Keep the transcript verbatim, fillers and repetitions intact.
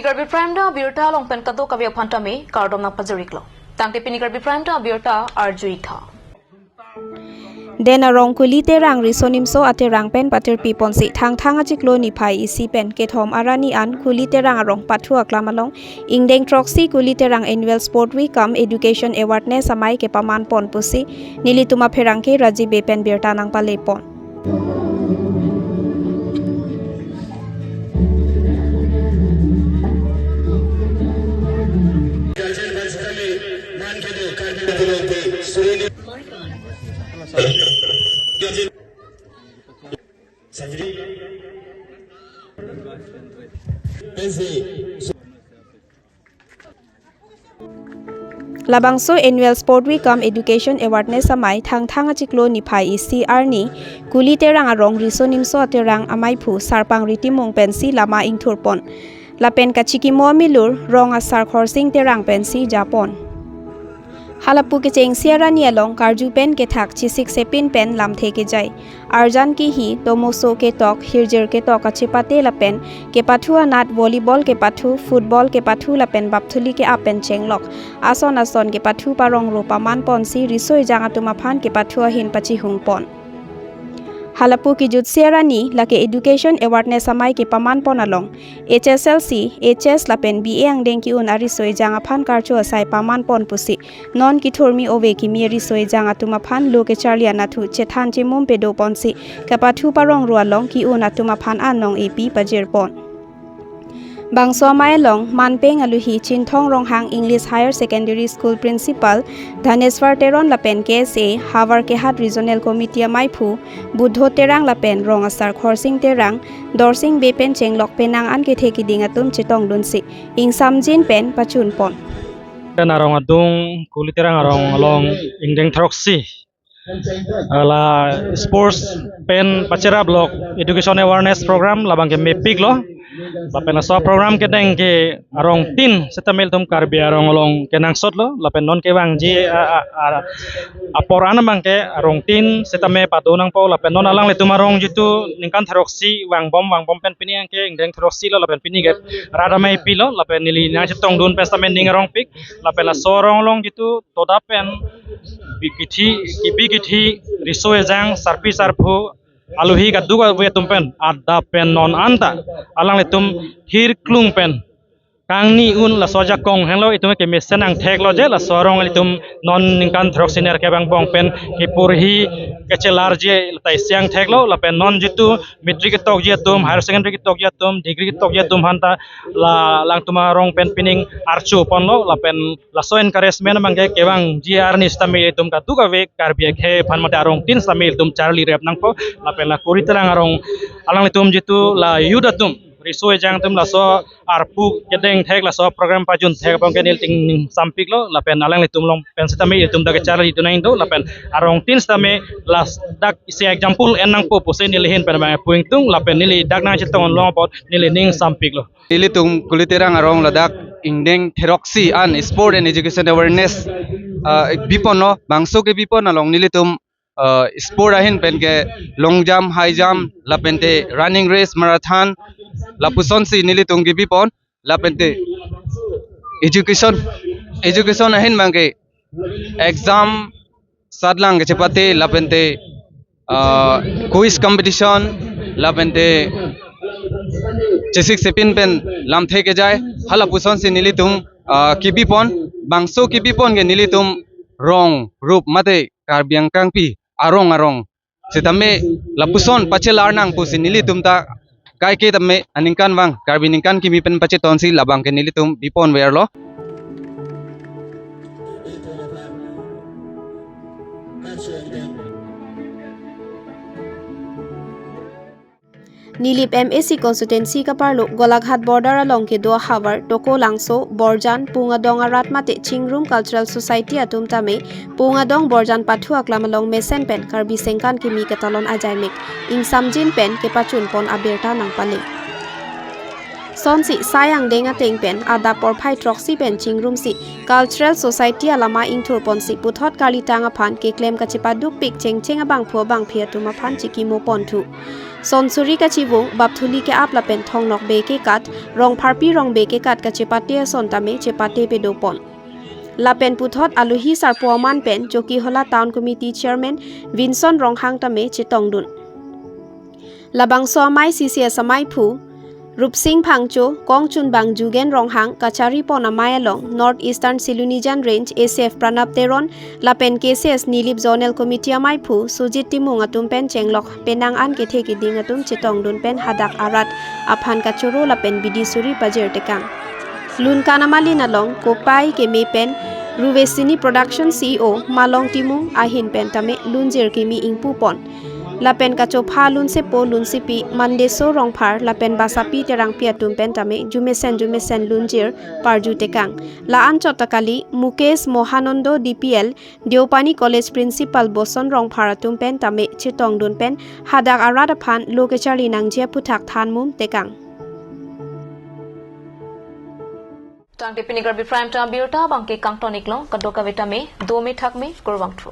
Karbi Prime Time abirta along pen kadokave aphan tame kardom nangpajir-iklo. Tangte pini Karbi Prime Time abirta arju-ik tha. Den arong Kuli Terang riso nimso aterang pen patirpi ponsi Thangthang achiklo niphai isi pen kethom arni an Kuli Terang arong pathu aklam along ingdeng throksi Kuli Terang Annual Sport Week cum Education Awareness amei kepaman pon pusi nelitum apherangke Rajiv Bey pen birta nangpale pon. Labangso Annual Sport Week cum Education Awareness amei Thangthang achiklo niphai isi arni Kuli Terang arong riso nimso aterang ameiphu Sarpangri Timung pensi lama ingthur pon. Lapen kachikimo amilur rong asar Khorsing Terang pensi japon. Halapu kechengsi arni along karju pen kethak, chesik chepin pen lamthe kejai, arjan kihi, tomoso ketok, hirjir ketok kachepate lapen kepathu anat volleyball kepathu, football kepathu lapen bapthuli ke-ap pen chenglok ason ason kepathu parongro paman ponsi riso ejang atum aphan kepathu ahin pachihung pon. Halapu kejutsi arni lake Education Awareness amei kepaman pon along H S L C, H S lapen B A angdeng ke-un ariso ejang aphan karcho asai paman pon pusi non kethurmi ove kimi ariso ejang atum aphan lo kecharli anatthu chethan chemum pedo ponsi kepathu parongro along ke-un atum aphan anong epi pajir pon. Bangso amei along manpeng aluhi Chinthong Ronghang English Higher Secondary School Principal Dhaneswar Teron lapen K S A Havar Kehat Regional Committee ameiphu Budho Terang lapen rong asar Khorsing Terang, Dorsing Bey pen chenglok penang an kethe kiding atum chetongdunsi ingsamjin pen pachun pon. Den arong adung Kuli Terang arong along ingdeng throksi ala sports pen pacheraplok education awareness program labang ke mepiklo. Lapen laso program kedeng ke arong tin setame ilitum Karbi arong along kenangsotlo. Lapen non kevangji a, a, a, apor an abang ke arong tin setame pado nangpo. Lapen non alanglitum arong jitu ningkan throksi vangbom, vangbom pen pini ke ingdeng throksi lo, lapen pini ke rat amei pilo, lapen neli nangchetongdun pen setame ning arongpik. Lapen laso arong along jitu toda pen bi kithi, kibi kithi, riso ejang, sarpi sarpo, aluhi kadokave atum pen adap pen non anta alanglitum hirklung pen kangni un laso ajakong henlo, itum kemesen angthek lo je laso arong ilitum non ningkan throksi nerkep angbong pen kepurhi kechelarji tai siang thek lo. Lapen non jitu matric ketokji atum, higher secondary ketokji atum, degree ketokji atum aphanta la alangtum arong pen pining archo ponlo. Lapen laso encouragement abang ke kevangji arni setame itum kadokave Karbi akhei aphan mate arong tin setame itum charlirep nangpo. Lapen la Kuli Terang arong alanglitum jitu la youth atum, riso ejang atum laso arpu kedeng thek, laso program pajun thek abang ke neli ning sampiklo. Lapen alanglitum along pen setame itum dak charlidun nangdo. Lapen arong tin setame ladak isi example en nangpo pusi neli ahin pen abang pu ingtung. Lapen neli dak nangchetong long apot neli ning sampiklo. Nelitum Kuli Terang arong ladak ingdeng throksi an sport and education awareness, ah, biponlo. Bangso kebipon along nelitum, ah, sport ahin pen ke long jump, high jump, lapente running race, marathon, lapusonsi nelitum kebipon, lapente education, education ahin abang ke exam satlang kechepate, lapente, ah, quiz competition, lapente chesik chepin pen lamthe kejai, halapusonsi nelitum, ah, kebipon. Bangso kebipon ke nelitum rong rup mate Karbi angkangpi arong arong setame lapuson pachelar nang pusi nelitum ta kaike tame aningkanvang Karbi ningkan kimi pen pachetonsi labang ke nelitum biponverlo. Nilip M A C constituency kaparlo Golaghat border along kedo ahavar Tokolangso, Borjan, Pungadong arat mate Chingrum Cultural Society atum tame Pungadong Borjan pathu aklam along mesen pen Karbi sengkan kimi ketalon ajaimek ingsamjin pen kepachun pon abirta nangpale. Sonsi sai angdeng ateng pen adap porphai throksi pen chingrumsi Cultural Society alama ingthurponsi puthot karlitang aphan keklem kachepadukpik chengcheng abangphu abangphi atum aphan chekimoponthu. Sonsuri kachivung, bapthuli ke-ap lapen thongnok be kekat, rongpharpi rongbe kekat kachepate ason tame chepate pedopon. Lapen puthot alohi sarpo aman pen Chokihola Town Committee Chairman Vinson Ronghang tame chetongdun. Labangso amei C C S amaiphu Rupsing Phangcho, kongchunbang Jugen Ronghang, kacharipon amei along North Eastern Silunijan Range A C F Pranab Teron lapen K C S Nilip Zonal Committee amaiphu Sujit Timung atum pen chenglok penang an kethe kiding atum chetongdun pen hadak arat aphan kachoro lapen bidi suri pajirtekang. Lunkan amalin along kopai keme pen Ruvesini Production C E O Malong Timung ahin pen tame lunjir kimi ingpupon. Lapen kachopha lunsepo lunsepi Mandeso Rongphar lapen Basapi Terangpi atum pen tame jumesen jumesen lunjir parjutekang. La-anchot ta kali Mukesh Mohanando D P L, Deopani College Principal Boson Rongphar atum pen tame chetongdun pen hadak arat aphan lo kecharli nangji aphuthak thanmum tekang. Tangte pini Karbi Prime Time abirta abangke kangton iklong, kadokave tame dome thakme, kurvangthu.